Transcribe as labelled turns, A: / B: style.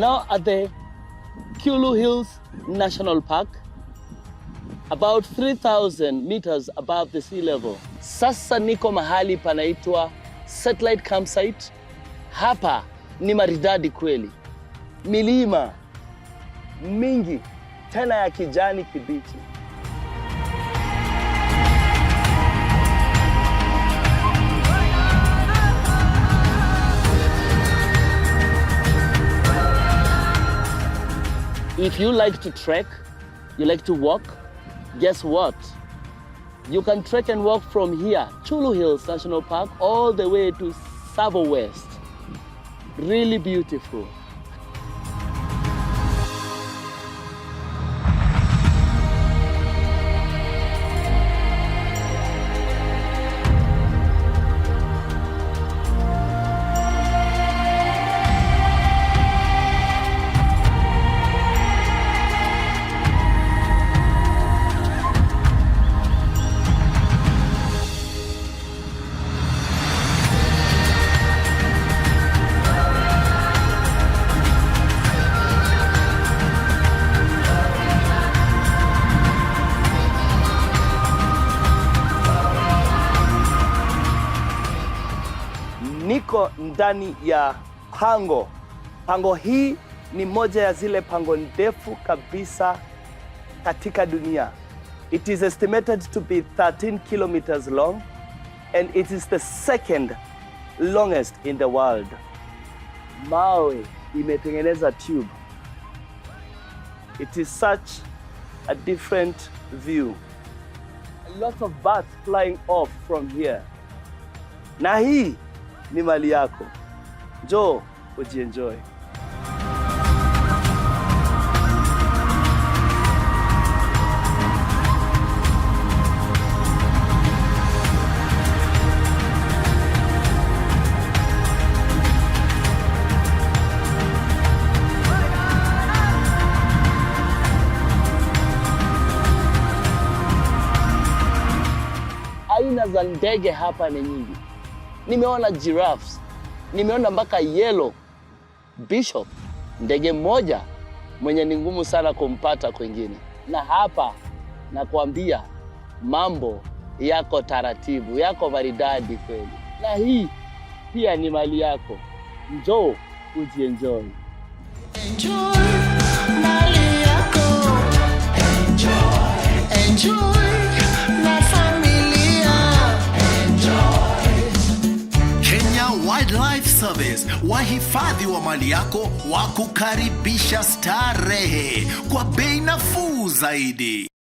A: Now at the Chyulu Hills National Park, about 3,000 meters above the sea level. Sasa niko mahali panaitwa Satellite Campsite. Hapa ni maridadi kweli, milima mingi tena ya kijani kibichi. If you like to trek, you like to walk, guess what? You can trek and walk from here, Chyulu Hills National Park, all the way to Tsavo West. Really beautiful. Niko ndani ya pango. Pango hii ni moja ya zile pango ndefu kabisa katika dunia. It is estimated to be 13 kilometers long and it is the second longest in the world. Mawe imetengeneza tube. It is such a different view. A lot of birds flying off from here. Na hii ni mali yako. Njoo ujienjoy. Aina za ndege hapa ni nyingi. Nimeona giraffes, nimeona mpaka yellow bishop, ndege mmoja mwenye ni ngumu sana kumpata kwingine. Na hapa nakwambia mambo yako taratibu, yako maridadi kweli, na hii pia ni mali yako. Njoo ujienjoy.
B: Enjoy mali yako. Enjoy. Enjoy na familia. Enjoy.
C: Kenya Wildlife Service, wahifadhi wa mali yako wakukaribisha starehe kwa bei nafuu zaidi.